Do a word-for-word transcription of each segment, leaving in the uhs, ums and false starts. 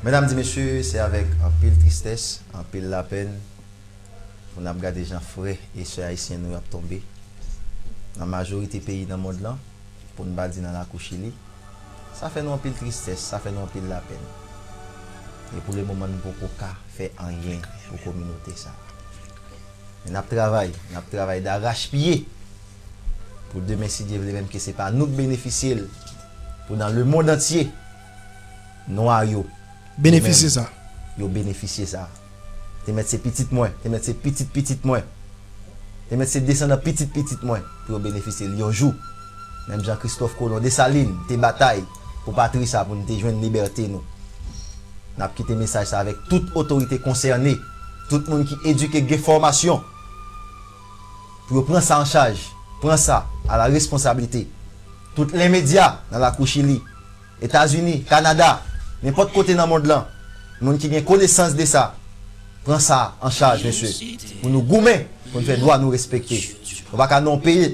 Medam e mesye, se avèk anpil tristès, anpil lapenn pou n ap gade jan frè e sè ayisyen nou y ap tonbe nan majorite peyi nan mond lan, pou n pa di nan lakou Chili. Sa fè nou anpil tristès, sa fè nou anpil lapenn. E pou le moman, nou poko ka fè anyen pou kominote sa. Men n ap travay, n ap travay darachpye pou demen, si Dye vle, menm ke se pa nou k benefisye l, pou nan lemonn antye, nwa yo benefisye sa. Yo benefisye sa. Te mèt se pitit mwen, te mèt se pitit pitit mwen, te mèt se desandan pitit pitit mwen pou yo benefisye l yon jou. Menm jan Kristòf Kolon Desalin te batay pou patri sa, pou n te jwenn libète nou. N ap kite mesaj sa avèk tout otorite konsène, tout moun ki edike, gen fòmasyon, pou yo pran sa an chaj, pran sa a la responsablite. Tout lemedya nan lakou Chili, Etazini, Kanada, nenpòt kote nan mond lan, moun ki gen konesans de sa, pran sa an chaj, mesye, pou nou goumen, pou n fè dwa nou respekte. Nou pa ka nan yon peyi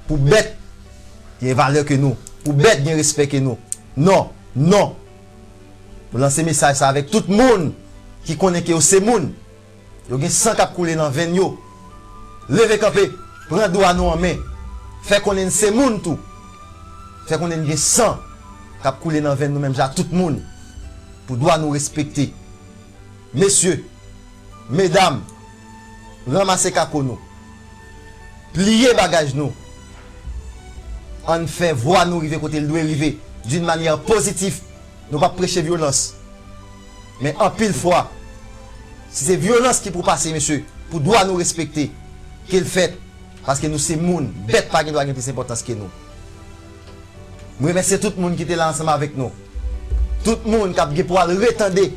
pou bèt gen valè ke nou, pou bèt gen respè ke nou. Non, non. Nou lanse mesaj sa avèk tout moun ki konnen ke yo se moun. Yo gen san k ap koule nan venn yo. Leve kanpe, pran dwa nou an men. Fè konnen n se moun tou. Fè konnen n gen san k ap koule nan venn nou menm jan ak tout moun. Pou dwa nou respekte. Mesye, medam, ranmase kako nou. Pliye bagaj nou. Ann fè vwa nou rive kote l dwe rive, d'une manière positive. Nou p ap preche vyolans. Men anpil fwa, si se vyolans ki pou pase, mesye, pou dwa nou respekte, ke l fèt. Paske nou se moun, bèt pa gen dwa gen plis enpòtans ke nou. M remèsye tout moun ki te la ansanm avèk nou. Tout moun k ap gen pou al retande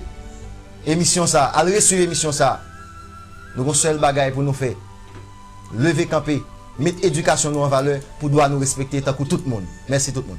emisyon sa, al reswiv emisyon sa. Nou gon sèl bagay pou nou fè. Leve kanpe, met edikasyon nou an valè pou dwa nou respekte tankou tout moun. Mèsi tout moun.